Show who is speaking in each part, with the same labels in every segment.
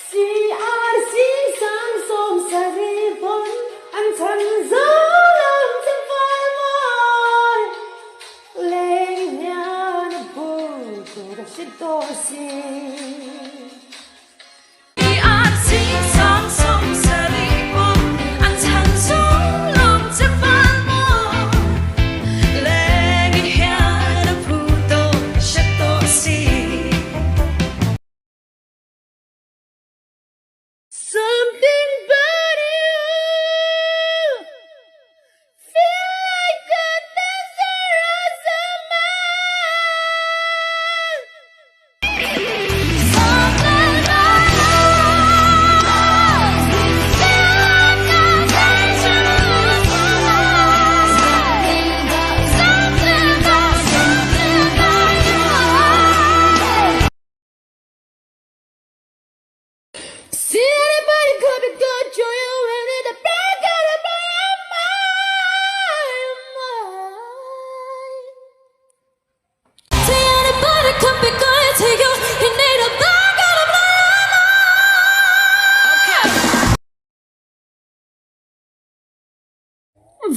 Speaker 1: CRC 37 pawn an chhan zo lo che fal mawi leng hian a phu tur a hre tawh si.
Speaker 2: CRC 37 pawn an chhan zo lo che fal mawi leng hian a phu tur a hre tawh si.
Speaker 1: Something about you Feel like a thousand roses of mine.
Speaker 2: Something about you Feel like a thousand roses of mine. Something about, something about, something about you.
Speaker 1: See anybody could be good to you and in the back of my mind.
Speaker 2: See anybody could be good to you and in the back of my mind.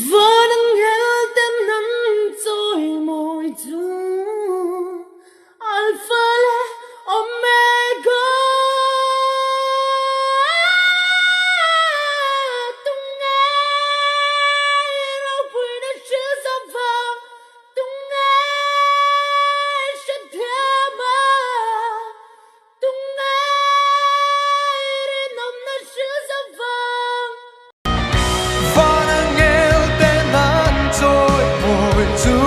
Speaker 1: Van angel ten an chawimawi chu Alpha leh Omega Tunge ropuina hrilh zo vang Tunge hrethiam a Tunge rinawmna hrilh zo vang.
Speaker 3: Van angel ten an chawimawi chu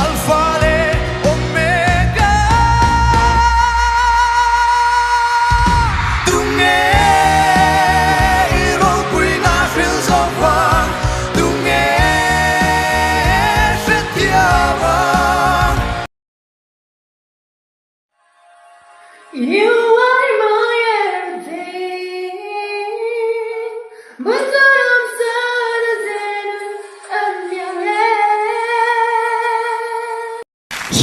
Speaker 3: Alpha leh Omega. Tunge i ropuina hrilh zo vang, tunge hrethiam ang.
Speaker 1: You are my everything Bawlhhlawm sân a zen a miang e.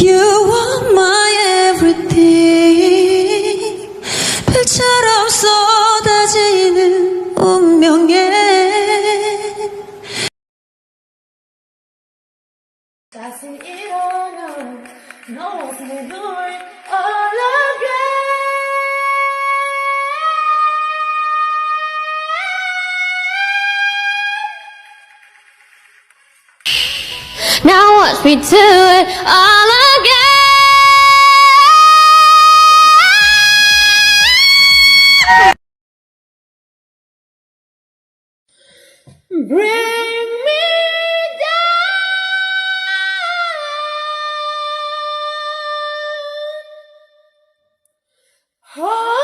Speaker 2: You are my everything 별처럼 쏟아지는 운명에.
Speaker 1: 다시 일어나 Now watch me do it all again.
Speaker 2: Now watch me do it all again.
Speaker 1: Bring me down. Oh.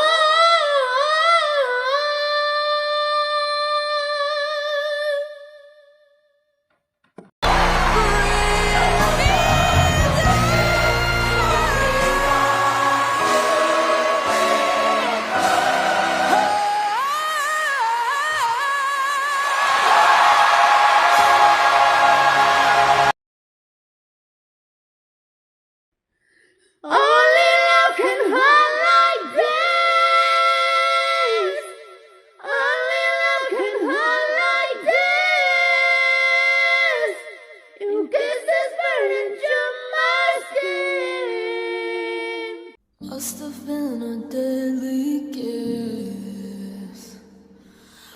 Speaker 1: Only love can hurt like this. Only love can hurt like this. Your kisses burn into my skin.
Speaker 2: Must have been a deadly kiss.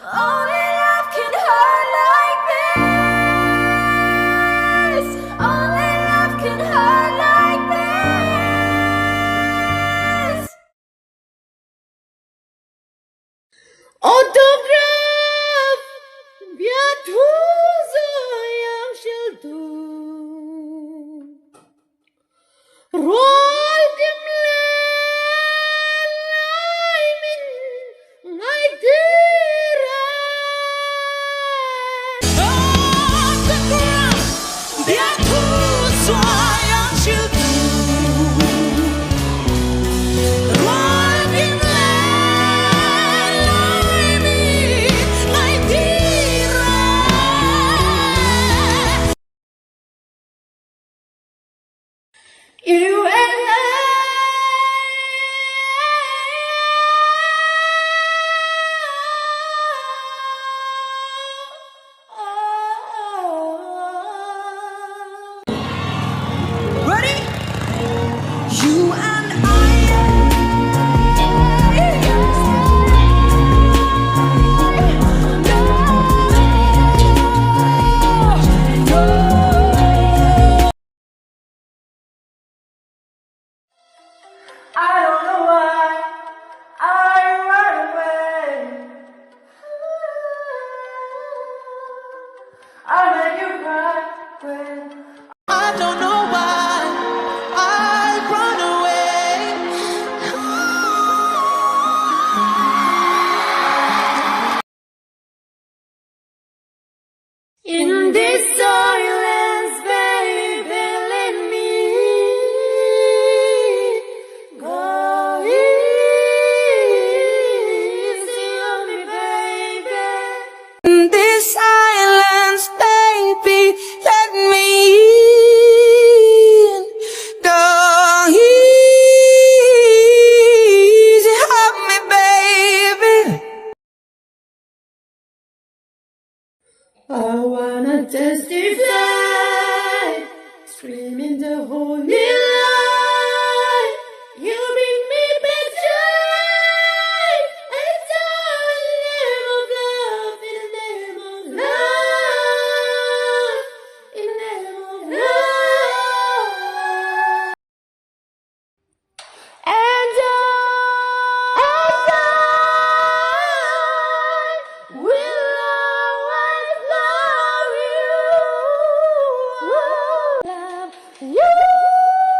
Speaker 2: Only love can hurt like this. Only love can hurt like this.
Speaker 1: Autograph biathu zawng hriltu rual dim leh lai min ngaihtir e.
Speaker 2: Autograph biathu zawng hriltu rual dim leh lai min ngaihtir e.
Speaker 1: You and I.
Speaker 3: I don't know why I run away.
Speaker 1: In this silence, baby, let me go easy on me, baby.
Speaker 2: In this silence, baby, let me in. Go easy on me, baby.
Speaker 1: I wanna testify, screaming the holy light. You bring me back to life. It's all in the name of love, in the name of love, in the name of love. And I will always love you. Love you.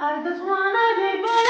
Speaker 1: I just wanna be born.